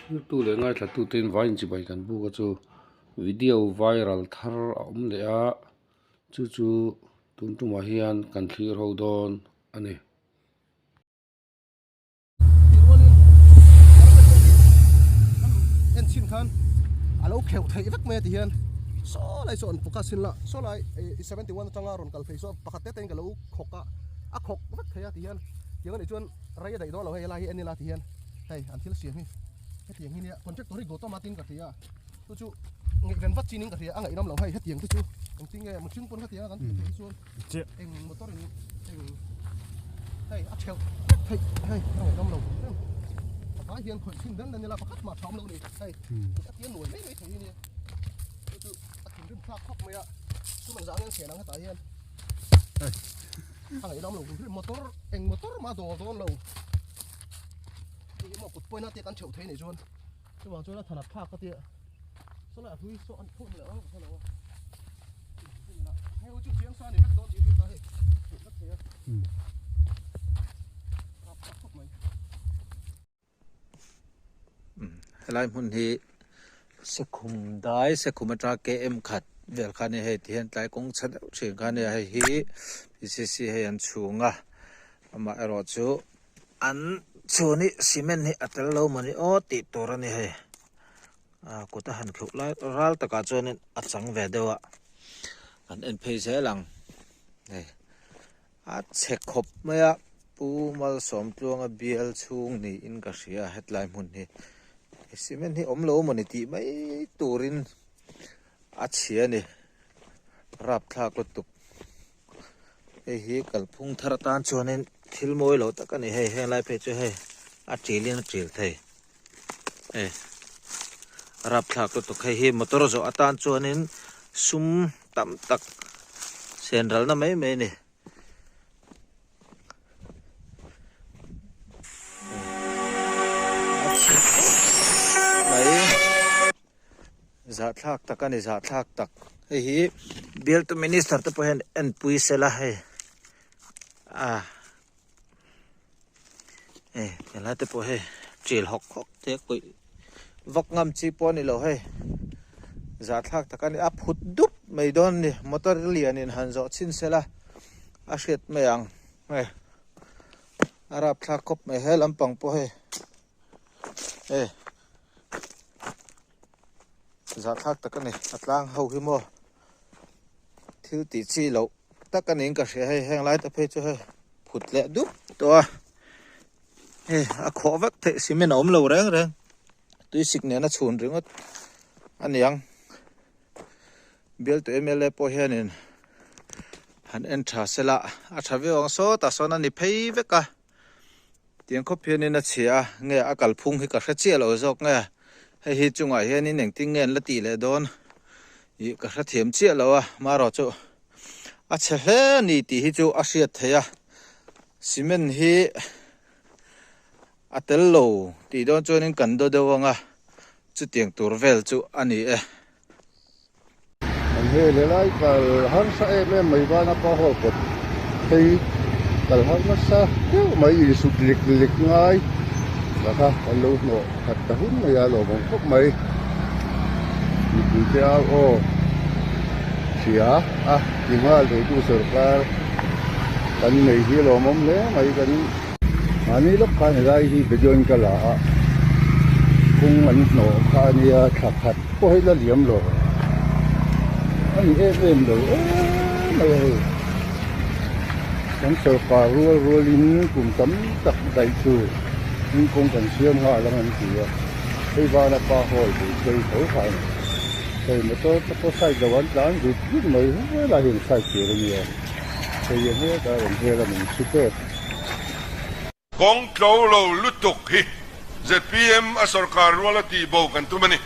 Thiltu leh ngaithlatute in vai inchibai kan buk a chu video viral thar a awm leh a chu chu tun tumah hian kan thlir ho dawn a ni. Tih rualin kan en chhin khan a lo kheuh theih vek mai a ti hian saw lai saw an focus in la saw lai ih 71 atanga rawn kal phei saw pakhat te te in ka lo khawk a a khawk vek thei a ti hian tiang anih chuan rei a daih dawn lo hei helai hi en ila ti hian hei an thil siam hi hetiang hi nia contractor hi Gautam a tin ka hria chu chu ngaihven vat chin in ka hria a ngaihnawm lo hei hetiang te chu engtin nge mihring pawn hetiang a kan tih theih hi chuan eng motor in eng hei a theuh vek theih hei a ngaihnawm lo em a vai hian khawih chhin dan dan ila pakhat mah tha awm lo a ni hei a tia nuai mai mai thei hi nia chu chu a thinrim thlak khawp mai a chu man zah nge an chhen ang hetah hian hei a ngaihnawm lo motor eng motor mah a dawl dawn lo hei hi maw kut pawina te kan theuh thei nih chuan chuvang chuan a thanat thlak ka tia sawlai a hlui saw an phut leh ang ka lo hei chu chiang sa ni vek dawn tih hriat ta hei theuh vek thei a rap thlak khawp mai. Helai hmun hi Sekhum dai Sekhum atanga KM khat vel kha a ni hei tihian tlai kawng chhe deuh thin kha a ni a hei hi P_C_C hei an chhung a amaherawh chu an chhun hi cement hi a tel lo mawni aw tih tur a ni hei ah kut a han khuh lai ral takah chuanin a chang ve deuh a kan en phei zel ang hei. A chhe khawp mai a, Pu Malsawmtluanga bial chhung niin ka hria a hetlai hmun hi cement hi awm lo mawni tih mai turin a chhia a ni rapthlak lutuk hei hi kalphung thar atan chuanin thil mawi lo tak a ni hei heng lai phei chu hei a ṭilin a ṭil thei hei rapthlak lutuk hei hi motor zawh atan chuanin sum tam tak sen ralna mai mai a ni. Mai zahthlak tak a ni zahthlak tak hei hi bialtu minister te pawh hian enpui sela hei ah. Hei helai te pawh hei ṭil hawk hawk te kawih vak ngam chi pawh a ni lo hei zahthlak tak a ni a phut dup mai dawn a ni motor lian in han zawh chhin se la a hriat mai ang hei a rapthlak khawp mai he lampang pawh hei hei zahthlak tak a ni a tlang ho hi maw thil tih chi loh. Tak a niin ka hria hei heng lai te phei chu hei phut leh dup tawh a hei a khawh vek theih cement a awm lo reng reng tui sik nen a chhun ringawt a niang bialtu mla pawh hianin han en tha sela a tha viau ang sawtah sawn a ni phei vek a. Tiang khawp hianin a chhia a, nge a kalphung hi ka hre chiah lo zawk nge hei hi chungah hianin engtin nge an la tih leh dawn ih ka hre thiam chiah lo a marawh chu a chhe hle a ni tih hi chu a hriat theih a cement hi a tel lo tih dawn chuanin kan daw deuh ang a chutiang tur vel chu a ni e. An hel helai kal harsa em em mai vana pa haw kawt phei kal har nasa deuh mai insut lek lek ngai la kha kan lo hnawh khat ta hun mai a lawmawm khawp mai mipui te au aw hria a ti nghal theitu sorkar kan nei hi lawmawm hle mai kan Mahni lawk khan helai hi video in ka la a kawng an hnawh kha a nia thla khat pawh hi la liam lo a ni em em lo em mai a hei kan sorkar rual rual in kum tam tak daih chu in kawng kan siam nghal ang an ti a hei vana pa hall bul phei tho kha a ni hei motor te pawh side lo an tlan zut zut mai helai hi an side tur a nia hei a hetah rawn hel a min si tep. Kawng tlo lo lutuk hi zpm a sorkar rual a tih bo kan tum a ni.